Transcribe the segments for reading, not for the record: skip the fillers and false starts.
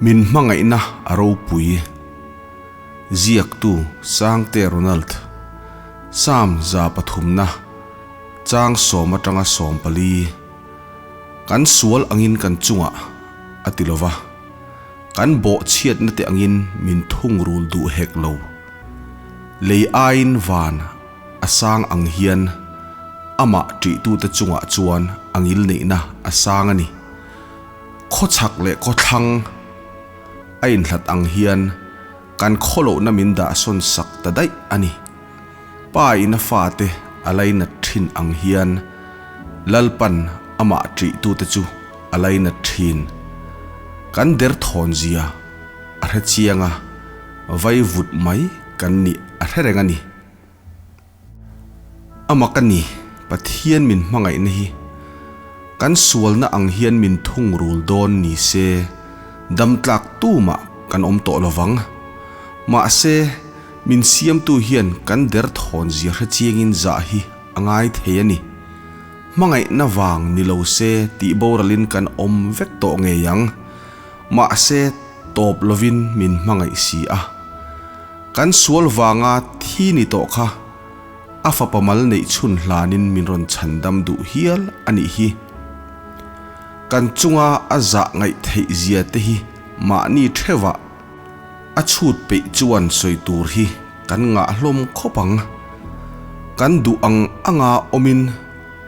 Min hmangaihna a ropui. Ziaktu Sangte Ronald. Psalm 300na chang sawm atanga 14. Kan sual angin kan chungah a ti lova, kan bawhchhiatna te angin min thungrul duh hek lo. Lei aiin van a sang ang hian amah ṭihtute chungah chuan a ngilneihna a sang a ni. Khawchhak leh khawthlang a inhlat ang hian kan khawlohna min dahsawn sak ta daih a ni. Pa in a fate a lainat thin ang hian Lalpan amah ṭihtute chu a lainat thin. Kan derthawn zia a hre chiang a, vai vut mai kan nih a hre reng a ni. Ama ka ni, Pathian min hmangaihna hi kan sualna ang hian min thungrul dawn ni se, dam tlak tumah kan awm tawh lovang. Mahse, min siamtu hian kan derthawn zia hre chiangin zah hi a ngai thei a ni. Hmangaihna vang ni lo se tih boralin kan awm vek tawh ngei ang. Mahse, tawp lovin min hmangaih si a. Kan sual vanga thi ni tawh kha a fapa mal neih chhun hlanin min rawn chhandam duh hial a nih hi. Kan chunga a zah ngaih theih zia te hi mahni theuhah a chhut peih chuan sawi tur hi kan ngah hlawm khawp ang. Kan duh ang anga awmin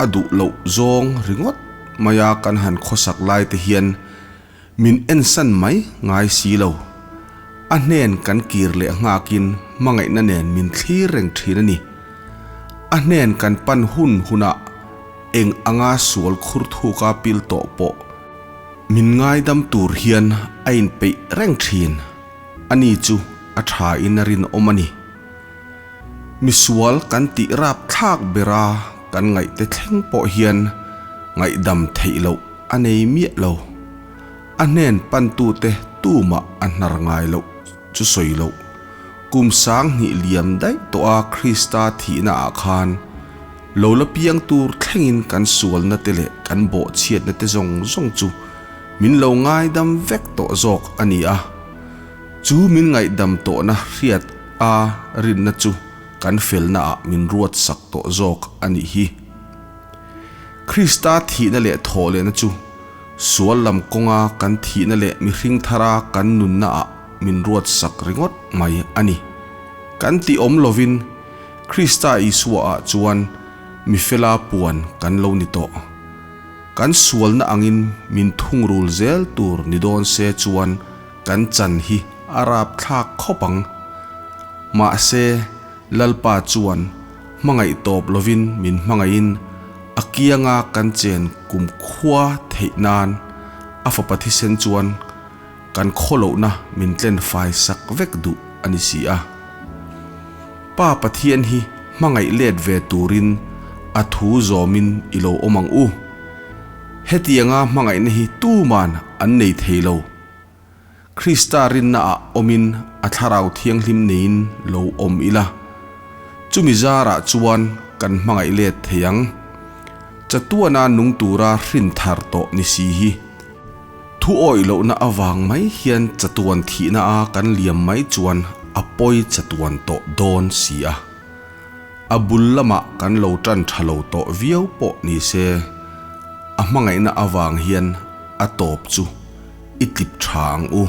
a duh loh zawng ringawt maia kan han khawsak lai te hian Min ensan mai ngai si lo. A hnen kan kir leh nghakin hmangaihna nen min thlir reng thin a ni. A hnen kan pan hun hunah eng anga sual khur thuka pil tawh pawh min ngaidam tur hian a inpeih reng thin. Ani chu a tha in a rinawm a ni. Misual kan tih rapthlak bera kan ngaihte thleng pawh hian ngaihdam theih loh a nei miah lo. A hnen pantute tumah a hnar ngai loh chu sawi loh. Kum 2000 liam daih tawha Krista thihna ah khan lo la piang tur thlengin kan sualna te leh kan bawhchhiatna te zawng zawng chu min lo ngaidam vek tawh zawk a ni a. Chu min ngaihdam tawhna hriat a rinna chu kan felna ah min ruat sak tawh zawk a nih hi. Krista thihna leh thawhlehna chu sual lam kawnga kan thihna leh mihring thara kan nunna ah min ruat sak ringawt mai a ni. Kan tih awm lovin Krista Isua ah chuan mi fela puan kan lo ni tawh. Kan sualna angin min thungrul zel tur ni dawn se chuan kan chan hi a rapthlak khawp ang. Mahse, Lalpa chuan hmangaih tawp lovin min hmangaihin a kianga kan chen kum khua theih nan a fapa thisen chuan kan khawlohna min tlen fai sak vek duh a ni si a. Pa Pathian hi hmangaih let ve turin a thu zawmin i lo awm ang u. Hetianga hmangaihna hi tuman an nei thei lo. Krista rinnaah awmin a Thlarau Thianghlim neiin lo awm ila, chumi zarah chuan kan hmangaih let thei ang. Chatuana nung tura hrin thar tawh ni si hi. Thu awih lohna avang mai hian chatuan thihna a kan liam mai chuan a pawi chatuan tawh dawn si a. A bul lamah kan lo tan tha lo tawh viau pawh ni se, a hmangaihna avang hian a tawp chu i tlip tha ang u.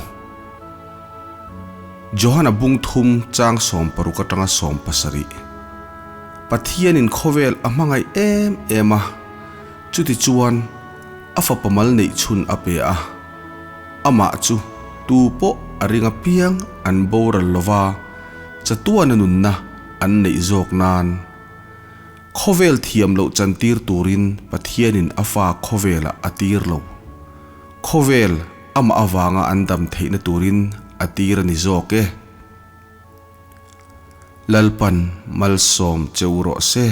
Johana bung thum chang 60 atanga 70. Pathianin khawvel a hmangaih em em a, chuti chuan a fapa mal neih chhun a pe a. Amah chu tu pawh a ring apiang an boral lova, chatuana nunna an neih zawk nan. Khawvel thiam loh chantir turin Pathianin a fa khawvelah a tir lo. Khawvel amah avanga an dam theihna turin a tir a ni zawk e. Lalpan malsawm che u rawh se.